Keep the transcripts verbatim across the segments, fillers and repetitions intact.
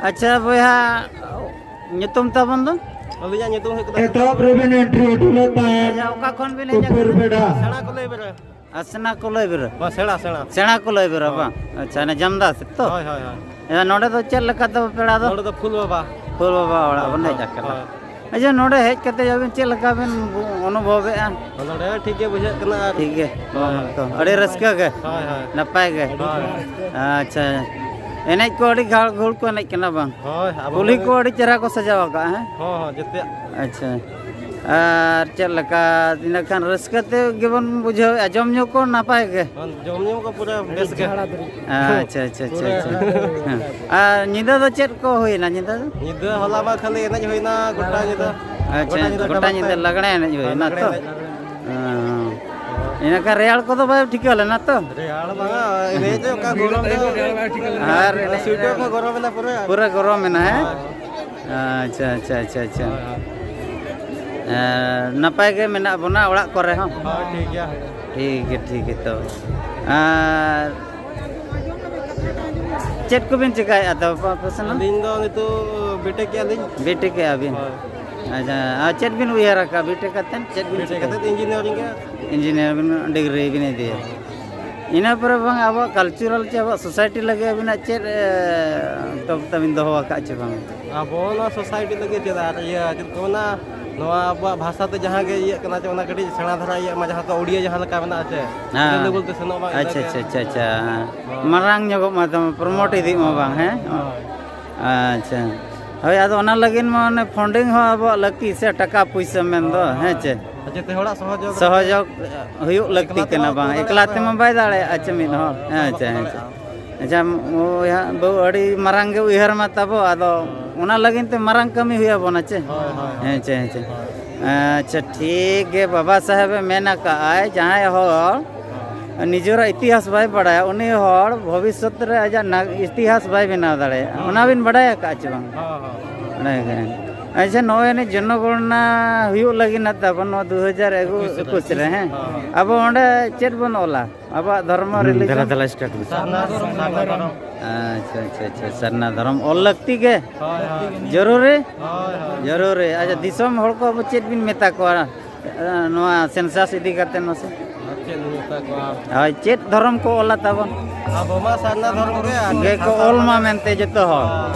ᱟᱪᱪᱷᱟ ᱵᱚᱭᱦᱟ, ᱧᱩᱛᱩᱢ ᱛᱟᱵᱚᱱ ᱫᱚ? ᱟᱹᱞᱤᱧᱟᱜ ᱧᱩᱛᱩᱢ ᱦᱩᱭᱩᱜ ᱠᱟᱱᱟ ᱮᱛᱚᱦᱚᱵ ᱨᱮᱵᱤᱱ ᱮᱱᱴᱨᱤ ᱦᱚᱴᱚ ᱞᱮᱫ ᱛᱟᱦᱮᱸᱫ᱾ ᱟᱪᱪᱷᱟ, ᱚᱠᱟ ᱠᱷᱚᱱ ᱵᱤᱱ ᱦᱮᱡ ᱩᱯᱩᱨ ᱟᱠᱟᱱᱟ? ᱵᱮᱰᱟ᱾ ᱥᱮᱬᱟ ᱠᱚᱞᱮ ᱵᱮᱨᱟ᱾ ᱟᱥᱱᱟ ᱠᱚᱞᱟᱹᱭ ᱵᱮᱨᱟ᱾ ᱵᱟ, ᱥᱮᱬᱟ, ᱥᱮᱬᱟ᱾ ᱥᱮᱬᱟ ᱠᱚᱞᱟᱹᱭ ᱵᱮᱨᱟ ᱦᱳᱭ᱾ ᱵᱟᱝ? ᱟᱪᱪᱷᱟ, ᱚᱱᱟ ᱡᱟᱢᱫᱟ ᱥᱮᱫ ᱛᱚ? ᱦᱳᱭ, ᱦᱳᱭ, ᱦᱳᱭ᱾ ᱮ, ᱱᱚᱰᱮ ᱫᱚ ᱪᱮᱫ ᱞᱮᱠᱟ ᱛᱟᱵᱚ ᱯᱮᱲᱟ ᱫᱚ? ᱱᱚᱰᱮ ᱫᱚ ᱯᱷᱩᱞ ᱵᱟᱵᱟ᱾ ᱯᱷᱩᱞ ᱵᱟᱵᱟ ᱚᱲᱟᱜ ᱵᱚᱱ ᱦᱳᱭ, ᱦᱮᱡ ᱟᱠᱟᱱᱟ᱾ ᱦᱳᱭ᱾ ᱟᱪᱪᱷᱟ, ᱱᱚᱰᱮ ᱦᱮᱡ ᱠᱟᱛᱮ ᱟᱹᱵᱤᱱ ᱪᱮᱫ ᱞᱮᱠᱟ ᱵᱤᱱ ᱚᱱᱩᱵᱷᱚᱵᱮᱜᱼᱟ? ᱱᱚᱰᱮ ᱴᱷᱤᱠ ᱜᱮ ᱵᱩᱡᱷᱟᱹᱜ ᱠᱟᱱᱟ ᱟᱨ ᱴᱷᱤᱠ ᱜᱮ᱾ ᱦᱳᱭ, ᱦᱳᱭ᱾ ᱛᱚ, ᱟᱹᱰᱤ ᱨᱟᱹᱥᱠᱟᱹ ᱜᱮ? ᱦᱳᱭ, ᱦᱳᱭ᱾ ᱱᱟᱯᱟᱭ ᱜᱮ? ᱦᱳᱭ᱾ ᱟᱪᱪᱷᱟ᱾ ᱮᱱᱮᱡ ᱠᱚ ᱟᱹᱰᱤ ᱜᱷᱟᱲ ᱜᱷᱩᱲ ᱠᱚ ᱮᱱᱮᱡ ᱠᱟᱱᱟ ᱵᱟᱝ? ᱦᱳᱭ, ᱟᱵᱚ ᱠᱩᱞᱦᱤ ᱠᱚ ᱠᱚᱜᱮ᱾ ᱟᱹᱰᱤ ᱪᱮᱦᱨᱟ ᱠᱚ ᱥᱟᱡᱟᱣ ᱟᱠᱟᱫᱼᱟ, ᱦᱮᱸ? ᱦᱚᱸ, ᱦᱚᱸ, ᱡᱮᱛᱮᱭᱟᱜ᱾ ᱟᱪᱪᱷᱟ᱾ ᱟᱨ ᱪᱮᱫ ᱞᱮᱠᱟ, ᱤᱱᱟᱹ ᱠᱷᱟᱱ ᱨᱟᱹᱥᱠᱟᱹ ᱛᱮ ᱜᱮᱵᱚᱱ ᱵᱩᱡᱷᱟᱹᱣᱮᱫᱼᱟ, ᱡᱚᱢ ᱧᱩ ᱠᱚ ᱱᱟᱯᱟᱭ ᱜᱮ? ᱦᱚᱸ, ᱡᱚᱢ ᱧᱩ ᱠᱚ ᱯᱩᱨᱟᱹ ᱵᱮᱥ ᱜᱮ᱾ ᱟᱪᱪᱷᱟ, ᱟᱪᱪᱷᱟ, ᱟᱪᱪᱷᱟ, ᱯᱩᱨᱟᱹ ᱟᱪᱪᱷᱟ᱾ ᱦᱮᱸ᱾ ᱟᱨ ᱧᱤᱫᱟᱹ ᱫᱚ ᱪᱮᱫ ᱠᱚ ᱦᱩᱭᱱᱟ ᱧᱤᱫᱟᱹ ᱫᱚ? ᱧᱤᱫᱟᱹ ᱦᱚᱞᱟ ᱢᱟ ᱠᱷᱟᱹᱞᱤ ᱮᱱᱮᱡ ᱦᱩᱭᱱᱟ ᱜᱚᱴᱟ ᱧᱤᱫᱟᱹ᱾ ᱟᱪᱪᱷᱟ, ᱜᱚᱴᱟ ᱧᱤᱫᱟᱹ ᱜᱚᱴᱟ ᱴᱟᱢᱟᱠ ᱧᱤᱫᱟᱹ ᱛᱮ᱾ ᱞᱟᱜᱽᱬᱮ ᱮᱱᱮᱡ ᱦᱩᱭᱱᱟ ᱞᱟᱜᱽᱬᱮ ᱛᱚ? ᱮᱱᱮᱡ, ᱞᱟᱜᱽᱬᱮ᱾ ᱦᱮᱸ᱾ ᱤᱱᱟᱹᱠᱷᱟᱱ ᱨᱮᱭᱟᱲ ᱠᱚᱫᱚ ᱵᱟᱭ ᱴᱷᱤᱠᱟᱹ ᱞᱮᱱᱟ ᱛᱚ? ᱨᱮᱭᱟᱲ ᱵᱟᱝᱟ, ᱮᱱᱮᱡ ᱚᱠᱟ ᱜᱚᱨᱚᱢ ᱫᱚ᱾ ᱟᱨ ᱥᱩᱭᱮᱴᱟᱨ ᱠᱚ ᱜᱚᱨᱚᱢ ᱮᱱᱟ ᱯᱩᱨᱟᱹ᱾ ᱯᱩᱨᱟᱹ ᱜᱚᱨᱚᱢ ᱮᱱᱟ, ᱦᱮᱸ? ᱦᱳᱭ᱾ ᱟᱪᱪᱷᱟ, ᱟᱪᱪᱷᱟ, ᱟᱪᱪᱷᱟ, ᱟᱪᱪᱷᱟ᱾ ᱦᱳᱭ, ᱦᱳᱭ᱾ ᱮᱸ, ᱱᱟᱯᱟᱭ ᱜᱮ ᱢᱮᱱᱟᱜ ᱵᱚᱱᱟ ᱚᱲᱟᱜ ᱠᱚᱨᱮ ᱦᱚᱸ? ᱦᱳᱭ, ᱴᱷᱤᱠ ᱜᱮᱭᱟ᱾ ᱴᱷᱤᱠ ᱜᱮ, ᱴᱷᱤᱠ ᱜᱮ ᱛᱚ᱾ ᱟᱨ ᱪᱮᱫ ᱠᱚᱵᱤᱱ ᱪᱮᱠᱟᱭᱮᱫᱼᱟ ᱛᱚ, ᱯᱨᱚᱯᱷᱮᱥᱚᱱᱟᱞ? ᱟᱹᱞᱤᱧ ᱫᱚ ᱱᱤᱛᱚᱜ ᱵᱤᱴᱮᱠ ᱮᱜᱼᱟ ᱞᱤᱧ᱾ ᱵᱤᱴᱮᱠ ᱮᱜᱼᱟ ᱵᱤᱱ? ᱦᱳᱭ᱾ ᱟᱪᱪᱷᱟ, ᱟᱨ ᱪᱮᱫ ᱵᱤᱱ ᱩᱭᱦᱟᱹᱨ ᱟᱠᱟᱫᱼᱟ ᱵᱤᱴᱮᱠ ᱠᱟᱛᱮᱫ? ᱪᱮᱫ ᱵᱤᱱ ᱵᱤᱴᱮᱠ ᱪᱤᱠᱟᱹᱭᱟ? ᱠᱟᱛᱮᱫ ᱤᱧᱡᱤᱱᱤᱭᱟᱨᱤᱝ ᱜᱮ᱾ ᱤᱧᱡᱤᱱᱤᱭᱟᱨ ᱵᱤᱱ ᱰᱤᱜᱽᱨᱤ ᱵᱤᱱ ᱤᱫᱤᱭᱟ᱾ ᱦᱳᱭ᱾ ᱤᱱᱟᱹ ᱯᱚᱨᱮ ᱵᱟᱝ ᱟᱵᱚᱣᱟᱜ ᱠᱟᱞᱪᱟᱨᱟᱞ ᱪᱮ ᱟᱵᱚᱣᱟᱜ ᱥᱳᱥᱟᱭᱴᱤ ᱞᱟᱹᱜᱤᱫ ᱟᱹᱵᱤᱱᱟᱜ ᱪᱮᱫ, ᱮ, ᱛᱚᱵ ᱛᱟᱵᱤᱱ ᱫᱚᱦᱚ ᱟᱠᱟᱫ ᱪᱮ ᱵᱟᱝ? ᱟᱵᱚ ᱱᱚᱣᱟ ᱥᱳᱥᱟᱭᱴᱤ ᱞᱟᱹᱜᱤᱫ ᱪᱮᱫ ᱟᱨ ᱤᱭᱟᱹ ᱪᱮᱫ ᱠᱚ ᱢᱮᱱᱟ, ᱱᱚᱣᱟ ᱟᱵᱚᱣᱟᱜ ᱵᱷᱟᱥᱟ ᱛᱮ ᱡᱟᱦᱟᱸ ᱜᱮ ᱤᱭᱟᱹᱜ ᱠᱟᱱᱟ ᱪᱮ ᱚᱱᱟ ᱠᱟᱹᱴᱤᱡ ᱥᱮᱬᱟ ᱫᱷᱟᱨᱟ ᱤᱭᱟᱹᱜ ᱢᱟ, ᱡᱟᱦᱟᱸ ᱫᱚ ᱩᱰᱤᱭᱟ ᱡᱟᱦᱟᱸ ᱞᱮᱠᱟ ᱢᱮᱱᱟᱜᱼᱟ ᱪᱮ, ᱦᱮᱸ᱾ ᱤᱱᱟᱹ ᱞᱮᱵᱮᱞ ᱛᱮ ᱥᱮᱱᱚᱜ ᱢᱟ, ᱟᱪᱪᱷᱟ, ᱤᱱᱟᱹᱜᱮ᱾ ᱟᱪᱪᱷᱟ, ᱟᱪᱪᱷᱟ, ᱟᱪᱪᱷᱟ᱾ ᱦᱳᱭ᱾ ᱢᱟᱨᱟᱝ ᱧᱚᱜᱚᱜ ᱢᱟ ᱛᱟᱢᱟ, ᱯᱨᱚᱢᱳᱴ ᱦᱳᱭ, ᱤᱫᱤᱜ ᱢᱟ ᱦᱳᱭ, ᱵᱟᱝ, ᱦᱮᱸ? ᱦᱳᱭ᱾ ᱟᱪᱪᱷᱟ᱾ ᱦᱳᱭ, ᱟᱫᱚ ᱚᱱᱟ ᱞᱟᱹᱜᱤᱫ ᱢᱟ ᱚᱱᱮ ᱯᱷᱚᱱᱰᱤᱝ ᱦᱚᱸ ᱟᱵᱚᱣᱟᱜ ᱞᱟᱹᱠᱛᱤ ᱥᱮ, ᱴᱟᱠᱟ ᱯᱩᱭᱥᱟᱹ ᱢᱮᱱᱫᱚ, ᱦᱳᱭ, ᱦᱮᱸ ᱦᱳᱭ᱾ ᱪᱮ? ᱡᱮᱛᱮ ᱦᱚᱲᱟᱜ ᱥᱚᱦᱚᱡᱳᱜᱽ ᱨᱮ ᱥᱚᱦᱚᱡᱳᱜᱽ ᱦᱩᱭᱩᱜ ᱮᱠᱞᱟ ᱞᱟᱹᱠᱛᱤ ᱛᱮᱢᱟ ᱠᱟᱱᱟ ᱵᱟᱝ ᱵᱟᱝ, ᱮᱠᱞᱟ ᱫᱟᱲᱮᱭᱟᱜᱼᱟ ᱛᱮᱢᱟ ᱥᱮ᱾ ᱵᱟᱭ ᱫᱟᱲᱮᱭᱟᱜᱼᱟ ᱪᱮ ᱢᱤᱫ ᱦᱚᱲ, ᱦᱳᱭ, ᱦᱮᱸ ᱵᱟᱠᱚ ᱪᱮ, ᱦᱮᱸ ᱪᱮ᱾ ᱫᱟᱲᱮᱭᱟᱜᱼᱟ᱾ ᱟᱪᱪᱷᱟ, ᱵᱚᱭᱦᱟ, ᱵᱟᱹᱵᱩ, ᱟᱹᱰᱤ ᱢᱟᱨᱟᱝ ᱜᱮ ᱩᱭᱦᱟᱹᱨ ᱢᱟ ᱛᱟᱵᱚ, ᱟᱫᱚ ᱦᱳᱭ᱾ ᱚᱱᱟ ᱞᱟᱹᱜᱤᱫ ᱛᱮ ᱢᱟᱨᱟᱝ ᱠᱟᱹᱢᱤ ᱦᱩᱭ ᱟᱵᱚᱱᱟ ᱪᱮ? ᱦᱳᱭ, ᱦᱳᱭ, ᱦᱳᱭ᱾ ᱦᱮᱸ ᱪᱮ, ᱦᱮᱸ ᱪᱮ᱾ ᱦᱳᱭ᱾ ᱟᱪᱪᱷᱟ, ᱴᱷᱤᱠ ᱜᱮ, ᱵᱟᱵᱟ ᱥᱟᱦᱮᱵᱮ ᱢᱮᱱ ᱟᱠᱟᱫᱼᱟᱭ, ᱡᱟᱦᱟᱸᱭ ᱦᱚᱲ ᱦᱳᱭ᱾ ᱱᱤᱡᱮᱨᱟᱜ ᱤᱛᱤᱦᱟᱥ ᱵᱟᱭ ᱵᱟᱲᱟᱭᱟ, ᱩᱱᱤ ᱦᱚᱲ ᱵᱷᱚᱵᱤᱥᱥᱚᱛ ᱨᱮ ᱟᱡᱟᱜ ᱱᱟ-, ᱤᱛᱤᱦᱟᱥ ᱵᱟᱭ ᱵᱮᱱᱟᱣ ᱫᱟᱲᱮᱭᱟᱜᱼᱟ᱾ ᱦᱳᱭ᱾ ᱚᱱᱟ ᱵᱤᱱ ᱵᱟᱲᱟᱭ ᱟᱠᱟᱫᱼᱟ ᱪᱮ ᱵᱟᱝ? ᱦᱳᱭ, ᱦᱳᱭ, ᱦᱳᱭ᱾ ᱵᱟᱲᱟᱭ ᱟᱠᱟᱫᱼᱟ᱾ ᱟᱪᱪᱷᱟ, ᱱᱚᱜᱼᱚᱭ ᱱᱤᱛ ᱡᱚᱱᱚᱜᱚᱬᱱᱟ ᱦᱩᱭᱩᱜ ᱞᱟᱹᱜᱤᱫ ᱱᱟ ᱛᱟᱵᱚᱱ ᱱᱚᱣᱟ ᱫᱩ ᱦᱟᱡᱟᱨ ᱮᱠᱩᱥ ᱨᱮ, ᱦᱮᱸ? ᱦᱳᱭ᱾ ᱟᱵᱚ ᱚᱸᱰᱮ ᱪᱮᱫ ᱵᱚᱱ ᱚᱞᱟ? ᱟᱵᱚᱣᱟᱜ ᱫᱷᱚᱨᱢᱚ, ᱦᱩᱸ, religion? ᱫᱮᱞᱟ, ᱫᱮᱞᱟ, start ᱢᱮ᱾ ᱥᱟᱨᱱᱟ ᱫᱷᱚᱨᱚᱢ, ᱥᱟᱨᱱᱟ ᱫᱷᱚᱨᱚᱢ᱾ ᱟᱪᱪᱷᱟ, ᱟᱪᱪᱷᱟ, ᱟᱪᱪᱷᱟ, ᱥᱟᱨᱱᱟ ᱫᱷᱚᱨᱚᱢ ᱚᱞ ᱞᱟᱹᱠᱛᱤ ᱜᱮ? ᱦᱳᱭ, ᱦᱳᱭ᱾ ᱡᱚᱨᱩᱨᱤ? ᱦᱳᱭ, ᱦᱳᱭ᱾ ᱡᱚᱨᱩᱨᱤ᱾ ᱟᱪᱪᱷᱟ, ᱫᱤᱥᱚᱢ ᱦᱚᱲ ᱠᱚ ᱟᱵᱚ ᱪᱮᱫ ᱵᱤᱱ ᱢᱮᱛᱟ ᱠᱚᱣᱟ, ᱮ, ᱱᱚᱣᱟ census ᱤᱫᱤ ᱠᱟᱛᱮ ᱢᱟᱥᱮ? ᱪᱮᱫ ᱵᱚᱱ ᱢᱮᱛᱟ ᱠᱚᱣᱟ? ᱦᱳᱭ, ᱪᱮᱫ ᱫᱷᱚᱨᱚᱢ ᱠᱚ ᱚᱞᱟ ᱛᱟᱵᱚᱱ? ᱟᱵᱚ ᱢᱟ ᱥᱟᱨᱱᱟ ᱫᱷᱚᱨᱚᱢ ᱜᱮ, ᱟᱨ ᱜᱮ ᱠᱚ ᱥᱟᱨᱱᱟ ᱚᱞ ᱢᱟ ᱫᱷᱚᱨᱚᱢ᱾ ᱢᱮᱱᱛᱮ ᱡᱚᱛᱚ ᱦᱚᱲ᱾ ᱦᱳᱭ᱾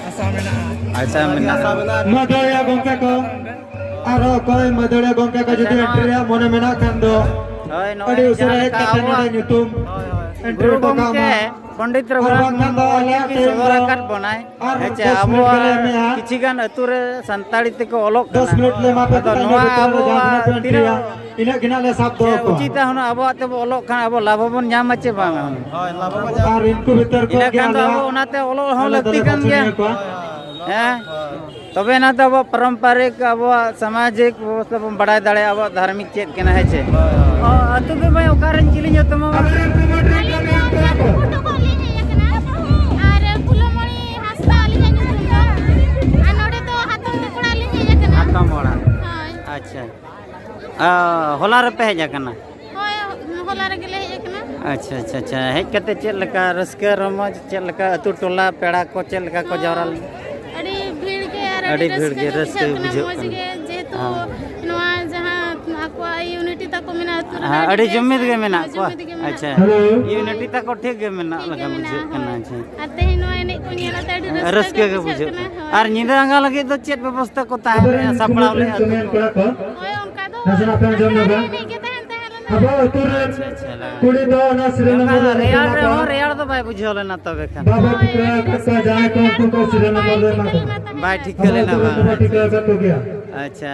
ᱟᱥᱟ ᱢᱮᱱᱟᱜᱼᱟ᱾ ᱟᱥᱟ ᱢᱮᱱᱟᱜᱼᱟ᱾ ᱢᱟᱹᱫᱟᱹᱲᱤᱭᱟᱹ ᱜᱚᱢᱠᱮ ᱠᱚ, ᱟᱨᱦᱚᱸ ᱚᱠᱚᱭ ᱢᱟᱹᱫᱟᱹᱲᱤᱭᱟᱹ ᱜᱚᱢᱠᱮ ᱠᱚ ᱡᱩᱫᱤ ᱟᱪᱪᱷᱟ, ᱱᱚᱣᱟ entry ᱨᱮᱭᱟᱜ ᱢᱚᱱᱮ ᱢᱮᱱᱟᱜ ᱠᱷᱟᱱ ᱫᱚ, ᱦᱳᱭ, ᱱᱚᱜᱼᱚᱭ ᱟᱹᱰᱤ ᱩᱥᱟᱹᱨᱟ ᱡᱟᱦᱟᱸ ᱦᱮᱡ ᱞᱮᱠᱟ ᱠᱟᱛᱮ ᱱᱚᱰᱮ ᱟᱵᱚᱣᱟᱜ ᱧᱩᱛᱩᱢ ᱦᱳᱭ, ᱦᱳᱭ᱾ entry ᱜᱩᱨᱩ ᱦᱚᱴᱚ ᱠᱟᱜ ᱜᱚᱢᱠᱮ ᱢᱟ᱾ ᱯᱚᱱᱰᱤᱛ ᱟᱨ ᱨᱚᱜᱷᱩᱱᱟᱛᱷ ᱵᱟᱝᱠᱷᱟᱱ ᱫᱚ ᱢᱩᱨᱢᱩ ᱟᱞᱮᱭᱟᱜ ᱚᱞᱪᱤᱠᱤ time ᱥᱚᱫᱚᱨ ᱫᱚ ᱟᱠᱟᱫ ᱵᱚᱱᱟᱭ᱾ ᱟᱨ ᱦᱮᱸ ᱪᱮ, ᱫᱚᱥ minute ᱜᱮᱞᱮ ᱟᱵᱚᱣᱟᱜ ᱮᱢᱮᱜᱼᱟ᱾ ᱠᱤᱪᱷᱤ ᱜᱟᱱ ᱟᱹᱛᱩ ᱨᱮ ᱥᱟᱱᱛᱟᱲᱤ ᱛᱮᱠᱚ ᱚᱞᱚᱜ ᱫᱚᱥ ᱠᱟᱱᱟ᱾ Minute ᱞᱮ ᱮᱢᱟ ᱯᱮ ᱟᱫᱚ ᱠᱷᱟᱱ ᱱᱚᱣᱟ ᱤᱱᱟᱹ ᱵᱷᱤᱛᱤᱨ ᱨᱮ ᱟᱵᱚᱣᱟᱜ ᱡᱟᱦᱟᱸ ᱛᱤᱱᱟᱹᱜ ᱯᱮ ᱛᱤᱱᱟᱹᱜ entryᱭᱟ, ᱤᱱᱟᱹᱜ ᱜᱮ ᱱᱟᱜ ᱞᱮ ᱥᱟᱵ ᱫᱚᱦᱚ ᱠᱚᱣᱟ᱾ ᱩᱪᱤᱛᱟ ᱦᱩᱱᱟᱹᱝ ᱟᱵᱚᱣᱟᱜ ᱛᱮᱵᱚ ᱚᱞᱚᱜ ᱠᱷᱟᱱ ᱟᱵᱚ ᱞᱟᱵᱷ ᱦᱚᱸᱵᱚᱱ ᱧᱟᱢᱟ ᱪᱮ ᱵᱟᱝᱟ? ᱦᱳᱭ, ᱞᱟᱵᱷ ᱦᱚᱸᱵᱚᱱ ᱧᱟᱢᱟ᱾ ᱟᱨ ᱤᱱᱠᱩ ᱵᱷᱤᱛᱟᱹᱨ ᱠᱷᱚᱱ ᱤᱱᱟᱹ ᱜᱮ ᱠᱷᱟᱱ ᱫᱚ ᱟᱞᱮᱭᱟᱜ ᱟᱵᱚ ᱚᱱᱟᱛᱮ ᱚᱞᱚᱜ ᱦᱚᱸ ᱟᱞᱮ ᱞᱟᱹᱠᱛᱤ ᱫᱚᱞᱮ ᱠᱟᱱ ᱜᱮᱭᱟ᱾ ᱵᱟᱪᱷᱚᱱᱤᱭᱟᱹ ᱠᱚᱣᱟ᱾ ᱦᱮᱸ? ᱛᱚᱵᱮ ᱮᱱᱟ ᱛᱚ ᱟᱵᱚᱣᱟᱜ ᱯᱟᱨᱚᱢᱯᱟᱨᱤᱠ, ᱟᱵᱚᱣᱟᱜ ᱥᱟᱢᱟᱡᱤᱠ ᱵᱮᱵᱚᱥᱛᱷᱟ ᱵᱚᱱ ᱵᱟᱲᱟᱭ ᱫᱟᱲᱮᱭᱟᱜᱼᱟ, ᱟᱵᱚᱣᱟᱜ ᱫᱷᱟᱨᱢᱤᱠ ᱪᱮᱫ ᱠᱟᱱᱟ, ᱦᱮᱸ ᱪᱮ? ᱦᱳᱭ, ᱦᱳᱭ᱾ ᱚ, ᱟᱹᱛᱩ ᱫᱚ ᱵᱟᱭ ᱚᱠᱟᱨᱮᱱ ᱪᱤᱞᱤᱧ ᱧᱩᱛᱩᱢᱟ? ᱟᱹᱞᱤᱧ ᱫᱚ ᱡᱟᱹᱯᱩᱫ ᱠᱷᱚᱱ ᱞᱤᱧ ᱦᱮᱡ ᱟᱠᱟᱱᱟ᱾ ᱟᱨ ᱯᱷᱩᱞᱚᱢᱚᱬᱤ ᱦᱟᱸᱥᱫᱟ ᱟᱹᱞᱤᱧᱟᱜ ᱧᱩᱛᱩᱢ ᱫᱚ᱾ ᱟᱨ ᱱᱚᱰᱮ ᱫᱚ ᱦᱟᱛᱚᱢ ᱛᱟᱠᱚ ᱚᱲᱟᱜ ᱞᱤᱧ ᱦᱮᱡ ᱟᱠᱟᱱᱟ᱾ ᱦᱟᱛᱚᱢ ᱚᱲᱟᱜ᱾ ᱦᱳᱭ᱾ ᱟᱪᱪᱷᱟ᱾ ᱟ, ᱦᱚᱞᱟ ᱨᱮᱯᱮ ᱦᱮᱡ ᱟᱠᱟᱱᱟ? ᱦᱳᱭ, ᱦᱚᱞᱟ ᱨᱮᱜᱮ ᱞᱮ ᱦᱮᱡ ᱟᱠᱟᱱᱟ᱾ ᱟᱪᱪᱷᱟ, ᱟᱪᱪᱷᱟ, ᱟᱪᱪᱷᱟ᱾ ᱦᱮᱡ ᱠᱟᱛᱮ ᱪᱮᱫ ᱞᱮᱠᱟ ᱨᱟᱹᱥᱠᱟᱹ ᱨᱚᱢᱚᱡᱽ, ᱪᱮᱫ ᱞᱮᱠᱟ ᱟᱹᱛᱩ ᱴᱚᱞᱟ ᱯᱮᱲᱟ ᱠᱚ ᱪᱮᱫ ᱞᱮᱠᱟ ᱠᱚ ᱡᱟᱣᱨᱟ ᱞᱮᱱᱟ? ᱟᱹᱰᱤ ᱵᱷᱤᱲ ᱜᱮ ᱟᱨ ᱟᱹᱰᱤ ᱟᱹᱰᱤ ᱵᱷᱤᱲ ᱨᱟᱹᱥᱠᱟᱹ ᱜᱮ, ᱜᱮ ᱨᱟᱹᱥᱠᱟᱹ ᱵᱩᱡᱷᱟᱹᱜ ᱠᱟᱱᱟ, ᱵᱩᱡᱷᱟᱹᱜ ᱢᱚᱡᱽ ᱠᱟᱱᱟ᱾ ᱜᱮ, ᱡᱮᱦᱮᱛᱩ ᱦᱮᱸ᱾ ᱱᱚᱣᱟ ᱡᱟᱦᱟᱸ ᱟᱠᱚᱣᱟᱜ unity ᱛᱟᱠᱚ ᱢᱮᱱᱟᱜᱼᱟ, ᱟᱹᱛᱩ ᱨᱮᱱᱟᱜ ᱦᱮᱸ, ᱟᱹᱰᱤ ᱟᱹᱰᱤ ᱡᱩᱢᱤᱫ ᱵᱮᱥ, ᱜᱮ ᱢᱮᱱᱟᱜ ᱦᱳᱭ, ᱠᱚᱣᱟ᱾ ᱡᱩᱢᱤᱫ ᱜᱮ ᱢᱮᱱᱟᱜ ᱟᱪᱪᱷᱟ, ᱠᱚᱣᱟ᱾ Unity ᱛᱟᱠᱚ ᱴᱷᱤᱠ ᱜᱮ ᱢᱮᱱᱟᱜ ᱴᱷᱤᱠ ᱜᱮ ᱞᱮᱠᱟ ᱢᱮᱱᱟᱜᱼᱟ, ᱵᱩᱡᱷᱟᱹᱜ ᱠᱟᱱᱟ, ᱦᱳᱭ᱾ ᱟᱪᱪᱷᱟ᱾ ᱟᱨ ᱛᱮᱦᱮᱧ ᱱᱚᱣᱟ ᱮᱱᱮᱡ ᱠᱚ ᱧᱮᱞ ᱟᱛᱮ ᱟᱹᱰᱤ ᱨᱟᱹᱥᱠᱟᱹ ᱨᱟᱹᱥᱠᱟᱹ ᱜᱮ ᱜᱮ ᱵᱩᱡᱷᱟᱹᱜ ᱵᱩᱡᱷᱟᱹᱜ ᱠᱟᱱᱟ, ᱠᱟᱱᱟ᱾ ᱦᱳᱭ᱾ ᱟᱨ ᱧᱤᱫᱟᱹ ᱟᱸᱜᱟ ᱞᱟᱹᱜᱤᱫ ᱫᱚ ᱪᱮᱫ ᱵᱮᱵᱚᱥᱛᱷᱟ ᱠᱚ ᱛᱟᱦᱮᱸ ᱞᱮᱱᱟ? ᱥᱟᱯᱲᱟᱣ ᱞᱮᱫᱼᱟ ᱠᱚ? ᱦᱳᱭ, ᱚᱱᱠᱟ ᱫᱚ ᱱᱟᱥᱮᱱᱟᱜ ᱯᱮ ᱟᱸᱡᱚᱢ ᱧᱚᱜᱟ᱾ ᱮᱱᱮᱡ ᱜᱮ ᱛᱟᱦᱮᱸᱱ ᱛᱟᱦᱮᱸ ᱞᱮᱱᱟ᱾ ᱟᱵᱚ ᱟᱹᱛᱩ ᱨᱮ ᱟᱪᱪᱷᱟ, ᱟᱪᱪᱷᱟ, ᱞᱟᱜᱟᱣ᱾ ᱠᱩᱲᱤ ᱫᱚ ᱚᱱᱟ serial ᱚᱱᱠᱟ number ᱫᱚ ᱨᱮᱭᱟᱲ ᱮᱢᱟ ᱨᱮᱦᱚᱸ ᱠᱚᱣᱟ᱾ ᱨᱮᱭᱟᱲ ᱫᱚ ᱵᱟᱭ ᱵᱩᱡᱷᱟᱹᱣ ᱞᱮᱱᱟ ᱛᱚᱵᱮ ᱠᱷᱟᱱ᱾ ᱵᱟᱵᱟ ᱦᱳᱭ, ᱠᱚᱲᱟ ᱮᱱᱮᱡ ᱠᱚ ᱡᱟᱦᱟᱸᱭ ᱠᱚ ᱩᱱᱠᱩ ᱠᱚ serial number ᱫᱚ ᱮᱢᱟ ᱠᱚᱣᱟ᱾ ᱵᱟᱭ ᱴᱷᱤᱠᱟᱹ ᱚᱱᱠᱟ ᱞᱮᱱᱟ ᱟᱹᱛᱩ ᱨᱮᱱ ᱵᱟᱝ? ᱫᱚᱠᱚ ᱴᱷᱤᱠᱟᱹ ᱟᱠᱟᱫ ᱠᱚᱜᱮᱭᱟ᱾ ᱟᱪᱪᱷᱟ᱾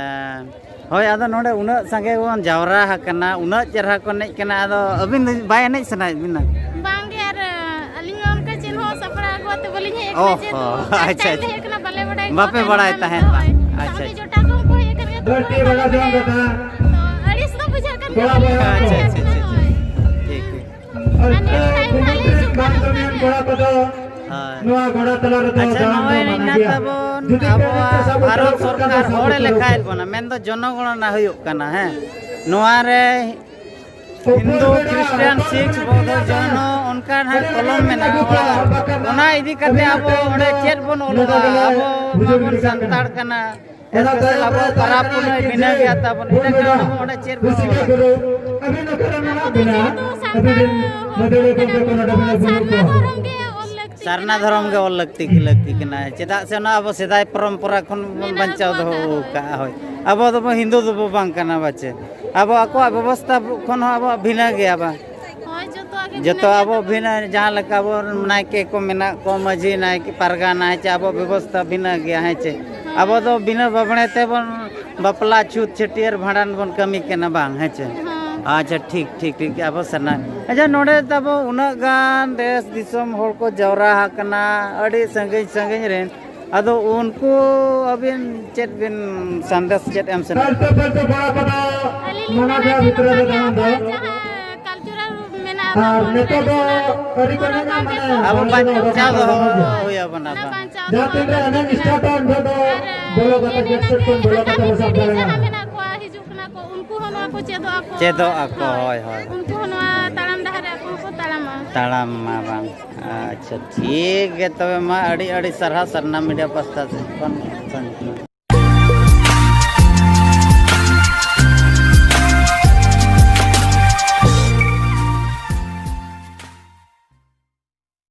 ᱦᱳᱭ, ᱟᱫᱚ ᱱᱚᱰᱮ ᱩᱱᱟᱹᱜ ᱥᱟᱸᱜᱮ ᱵᱚᱱ ᱡᱟᱣᱨᱟ ᱟᱠᱟᱱᱟ, ᱩᱱᱟᱹᱜ ᱪᱮᱦᱨᱟ ᱠᱚ ᱮᱱᱮᱡ ᱠᱟᱱᱟ, ᱟᱫᱚ ᱟᱹᱵᱤᱱ ᱫᱚ ᱵᱟᱭ ᱮᱱᱮᱡ ᱥᱟᱱᱟᱭᱮᱫ ᱵᱤᱱᱟ? ᱵᱟᱝᱜᱮ, ᱟᱨ, ᱟᱹᱞᱤᱧ ᱢᱟ ᱚᱱᱠᱟ ᱪᱮᱫ ᱦᱚᱸ ᱥᱟᱯᱲᱟᱣ ᱟᱹᱜᱩ ᱟᱛᱮ ᱵᱟᱹᱞᱤᱧ ᱦᱮᱡ ᱟᱠᱟᱱᱟ, ᱚ ᱡᱮᱦᱮᱛᱩ ᱦᱚᱸ, first ᱟᱪᱪᱷᱟ, time ᱞᱮ ᱟᱪᱪᱷᱟ᱾ ᱦᱮᱡ ᱟᱠᱟᱱᱟ, ᱵᱟᱞᱮ ᱵᱟᱲᱟᱭ ᱠᱚᱣᱟ ᱵᱟᱯᱮ ᱛᱟᱭᱱᱚᱢ ᱵᱟᱲᱟᱭ ᱛᱟᱭᱱᱚᱢ ᱛᱟᱦᱮᱸᱫ ᱫᱚ, ᱵᱟᱝ? ᱦᱳᱭ᱾ ᱟᱪᱪᱷᱟ, ᱥᱟᱶᱛᱮ ᱟᱪᱪᱷᱟ᱾ ᱡᱚᱴᱟᱣ ᱠᱚᱦᱚᱸ ᱠᱚ ᱦᱮᱡ ᱟᱠᱟᱱ ᱜᱮᱭᱟ, ᱵᱟᱹᱲᱛᱤ ᱵᱟᱲᱟ ᱵᱟᱞᱮ ᱡᱚᱝ ᱵᱟᱲᱟᱭᱟ᱾ ᱠᱟᱛᱷᱟ᱾ ᱛᱚ, ᱟᱹᱲᱤᱥ ᱫᱚ ᱵᱩᱡᱷᱟᱹᱜ ᱠᱟᱱ ᱜᱮᱭᱟ, ᱠᱚᱲᱟ ᱵᱟᱞᱮ ᱵᱚᱭᱦᱟ ᱵᱟᱲᱟᱭ ᱠᱚ᱾ ᱟᱪᱪᱷᱟ, ᱠᱟᱱᱟ, ᱟᱪᱪᱷᱟ, ᱟᱪᱪᱷᱟ᱾ ᱦᱳᱭ᱾ ᱴᱷᱤᱠ, ᱴᱷᱤᱠ᱾ ᱟᱨ ᱟᱨ next time ᱱᱟᱦᱟᱜ ᱞᱮ ᱦᱤᱡᱩᱜ ᱠᱷᱟᱱ ᱵᱟᱝ ᱚᱱᱠᱟ ᱠᱟᱹᱢᱤᱭᱟᱱ ᱜᱮ᱾ ᱠᱚᱲᱟ ᱠᱚᱫᱚ ᱱᱚᱣᱟ ᱜᱚᱲᱟ ᱛᱟᱞᱟ ᱨᱮᱫᱚ ᱟᱪᱪᱷᱟ, ᱫᱟᱬᱟᱱ ᱫᱚ ᱱᱚᱜᱼᱚᱭ ᱢᱟᱱᱟ ᱱᱤᱭᱟᱹ ᱜᱮᱭᱟ᱾ ᱛᱟᱵᱚᱱ ᱡᱩᱫᱤ ᱯᱮ ᱟᱵᱚᱣᱟᱜ ᱢᱮᱱ ᱛᱮ ᱵᱷᱟᱨᱚᱛ ᱥᱟᱵᱚᱛ ᱥᱚᱨᱠᱟᱨ ᱠᱟᱱ ᱫᱚ ᱦᱚᱲᱮ ᱥᱟᱵᱚᱛ ᱞᱮᱠᱷᱟᱭᱮᱫ ᱠᱟᱱᱟ᱾ ᱵᱚᱱᱟ, ᱢᱮᱱᱫᱚ ᱡᱚᱱᱚᱜᱚᱬᱱᱟ ᱦᱩᱭᱩᱜ ᱠᱟᱱᱟ, ᱦᱮᱸ᱾ ᱱᱚᱣᱟ ᱨᱮ ᱦᱤᱱᱫᱩ, ᱠᱷᱨᱤᱥᱴᱟᱱ, ᱥᱤᱠᱷ, ᱵᱳᱫᱷᱚ, ᱡᱚᱭᱱᱚ ᱚᱱᱠᱟ ᱱᱟᱦᱟᱜ ᱠᱚᱞᱚᱢ ᱢᱮᱱᱟᱜᱼᱟ᱾ ᱚᱱᱟ ᱤᱫᱤ ᱠᱟᱛᱮ ᱟᱵᱚ ᱚᱸᱰᱮ ᱪᱮᱫ ᱵᱚᱱ ᱚᱞ ᱠᱟᱜᱼᱟ? ᱟᱵᱚ ᱢᱟᱵᱚᱱ ᱥᱟᱱᱛᱟᱲ ᱠᱟᱱᱟ, ᱚᱱᱟ special ᱛᱟᱭᱚᱢ ᱟᱵᱚ ᱨᱮ ᱯᱟᱨᱟᱵᱽ ᱛᱟᱦᱮᱸ ᱯᱩᱱᱟᱹᱭ ᱠᱟᱱᱟ ᱵᱷᱤᱱᱟᱹ ᱜᱮᱭᱟ ᱛᱟᱵᱚᱱ, ᱤᱱᱟᱹ ᱠᱟᱨᱚᱱ ᱟᱵᱚ ᱚᱸᱰᱮ ᱪᱮᱫ ᱵᱚᱱ ᱚᱞ ᱠᱟᱜᱼᱟ? ᱟᱹᱵᱤᱱ ᱚᱠᱟᱨᱮ ᱢᱮᱱᱟᱜ ᱵᱤᱱᱟ? ᱟᱹᱵᱤᱱ ᱨᱮᱱ ᱢᱟᱹᱫᱟᱹᱲᱤᱭᱟᱹ ᱜᱚᱢᱠᱮ ᱠᱚ ᱱᱚᱰᱮ ᱢᱮᱱᱟᱜ ᱵᱟᱹᱱᱩᱜ ᱠᱚᱣᱟ᱾ ᱥᱟᱨᱱᱟ ᱫᱷᱚᱨᱚᱢ ᱜᱮ ᱚᱞ ᱞᱟᱹᱠᱛᱤ, ᱞᱟᱹᱠᱛᱤ ᱠᱟᱱᱟ᱾ ᱪᱮᱫᱟᱜ ᱥᱮ ᱚᱱᱟ ᱟᱵᱚ ᱥᱮᱫᱟᱭ ᱯᱚᱨᱚᱢᱯᱚᱨᱟ ᱠᱷᱚᱱ ᱵᱚᱱ ᱵᱟᱧᱪᱟᱣ ᱫᱚᱦᱚ ᱟᱠᱟᱫᱼᱟ᱾ ᱦᱳᱭ, ᱟᱵᱚ ᱫᱚᱵᱚ ᱦᱤᱱᱫᱩ ᱫᱚᱵᱚ ᱵᱟᱝ ᱠᱟᱱᱟ ᱵᱟᱪᱮ᱾ ᱟᱵᱚ ᱟᱠᱚᱣᱟᱜ ᱵᱮᱵᱚᱥᱛᱷᱟ ᱠᱷᱚᱱ ᱦᱚᱸ ᱟᱵᱚᱣᱟᱜ ᱵᱷᱤᱱᱟᱹ ᱜᱮᱭᱟ ᱵᱟᱝ? ᱦᱳᱭ, ᱡᱚᱛᱚᱣᱟᱜ ᱜᱮ ᱡᱚᱛᱚ ᱵᱷᱤᱱᱟᱹ ᱟᱵᱚ ᱜᱮᱭᱟ᱾ ᱵᱷᱤᱱᱟᱹ, ᱡᱟᱦᱟᱸ ᱞᱮᱠᱟ ᱟᱵᱚ ᱱᱟᱭᱠᱮ ᱠᱚ ᱢᱮᱱᱟᱜ ᱠᱚ, ᱢᱟᱹᱡᱷᱤ, ᱱᱟᱭᱠᱮ, ᱯᱟᱨᱜᱟᱱᱟ, ᱦᱮᱸ ᱪᱮ, ᱟᱵᱚ ᱵᱮᱵᱚᱥᱛᱷᱟ ᱵᱷᱤᱱᱟᱹ ᱜᱮᱭᱟ, ᱦᱮᱸ ᱪᱮ᱾ ᱦᱳᱭ᱾ ᱟᱵᱚ ᱫᱚ ᱵᱤᱱᱟᱹ ᱵᱟᱵᱽᱬᱮ ᱛᱮᱵᱚᱱ ᱵᱟᱯᱞᱟ, ᱪᱷᱩᱛ, ᱪᱷᱟᱹᱴᱭᱟᱹᱨ, ᱵᱷᱟᱸᱰᱟᱱ ᱵᱚᱱ ᱠᱟᱹᱢᱤ ᱠᱟᱱᱟ ᱵᱟᱝ, ᱦᱮᱸ ᱪᱮ? ᱦᱮᱸ᱾ ᱟᱪᱪᱷᱟ, ᱴᱷᱤᱠ, ᱴᱷᱤᱠ, ᱴᱷᱤᱠ, ᱟᱵᱚ ᱥᱟᱱᱟ-, ᱟᱪᱪᱷᱟ, ᱱᱚᱰᱮ ᱛᱟᱵᱚ ᱩᱱᱟᱹᱜ ᱜᱟᱱ ᱫᱮᱥ ᱫᱤᱥᱚᱢ ᱦᱚᱲ ᱠᱚ ᱡᱟᱣᱨᱟ ᱟᱠᱟᱱᱟ, ᱟᱹᱰᱤ ᱥᱟᱺᱜᱤᱧ ᱥᱟᱺᱜᱤᱧ ᱨᱮᱱ᱾ ᱟᱫᱚ ᱩᱱᱠᱩ ᱟᱹᱵᱤᱱ ᱪᱮᱫ ᱵᱤᱱ ᱥᱟᱸᱫᱮᱥ ᱪᱮᱫ ᱮᱢ ᱥᱟᱱᱟ? ᱯᱟᱹᱞᱛᱩ ᱯᱟᱹᱞᱛᱩ ᱠᱚᱲᱟ ᱠᱚᱫᱚ ᱟᱹᱞᱤᱧ ᱞᱤᱧ ᱢᱟᱱᱟ ᱢᱮᱱᱟ ᱜᱮᱭᱟ ᱡᱮ ᱵᱷᱤᱛᱨᱤ ᱱᱚᱝᱠᱟ ᱨᱮ ᱜᱮ ᱛᱟᱦᱮᱱ ᱫᱚ᱾ ᱟᱵᱚᱣᱟᱜ ᱡᱟᱦᱟᱸ cultural ᱢᱮᱱᱟᱜ ᱟᱨ ᱛᱟᱵᱚᱱ, ᱱᱤᱛᱚᱜ ᱫᱚ traditional, ᱟᱹᱰᱤ ᱠᱚ ᱚᱱᱟ ᱢᱮᱱᱟ ᱵᱟᱝ ᱢᱟᱱᱮ ᱵᱮᱥ ᱟᱵᱚ ᱵᱟᱝ ᱵᱟᱧᱪᱟᱣ ᱵᱮᱥ ᱫᱚᱦᱚ ᱵᱟᱝ ᱵᱮᱥ ᱦᱩᱭ ᱟᱵᱚᱱᱟ ᱚᱱᱟ ᱵᱟᱝ᱾ ᱵᱟᱧᱪᱟᱣ ᱡᱟᱦᱟᱸ ᱫᱚᱦᱚ ᱛᱤᱱ ᱨᱮ ᱞᱟᱹᱠᱛᱤ ᱮᱱᱮᱡ ᱠᱟᱱᱟ᱾ Start ᱟ, ᱩᱱ ᱡᱚᱦᱚᱜ ᱫᱚ ᱟᱨ ᱵᱚᱞᱚ ᱠᱟᱛᱮ, ᱧᱮᱞ ᱟᱠᱟᱫ ᱜᱮᱭᱟ ᱜᱮᱴ ᱥᱮᱫ ᱠᱷᱚᱱ ᱵᱚᱞᱚ ᱠᱟᱛᱮ ᱟᱜᱟᱢᱤ ᱵᱚᱱ ᱥᱟᱵ ᱯᱤᱲᱦᱤ ᱡᱟᱦᱟᱸ ᱫᱟᱲᱮᱭᱟᱜᱼᱟ᱾ ᱢᱮᱱᱟᱜ ᱠᱚᱣᱟ, ᱦᱤᱡᱩᱜ ᱠᱟᱱᱟ ᱠᱚ, ᱩᱱᱠᱩ ᱦᱚᱸ ᱱᱚᱣᱟ ᱠᱚ ᱪᱮᱫᱚᱜ ᱟᱠᱚ᱾ ᱪᱮᱫᱚᱜ ᱟᱠᱚ, ᱦᱳᱭ᱾ ᱦᱳᱭ, ᱦᱳᱭ᱾ ᱩᱱᱠᱩ ᱦᱚᱸ ᱱᱚᱣᱟ ᱛᱟᱲᱟᱢ ᱰᱟᱦᱟᱨ ᱨᱮ ᱟᱠᱚ ᱦᱚᱸᱠᱚ ᱛᱟᱲᱟᱢᱟ᱾ ᱛᱟᱲᱟᱢ ᱢᱟ ᱵᱟᱝ᱾ ᱟᱪᱪᱷᱟ, ᱴᱷᱤᱠ ᱜᱮᱭᱟ ᱛᱚᱵᱮ ᱢᱟ, ᱟᱹᱰᱤ ᱟᱹᱰᱤ ᱥᱟᱨᱦᱟᱣ ᱥᱟᱨᱱᱟ media ᱯᱟᱥᱴᱟ ᱥᱮᱫ ᱠᱷᱚᱱ᱾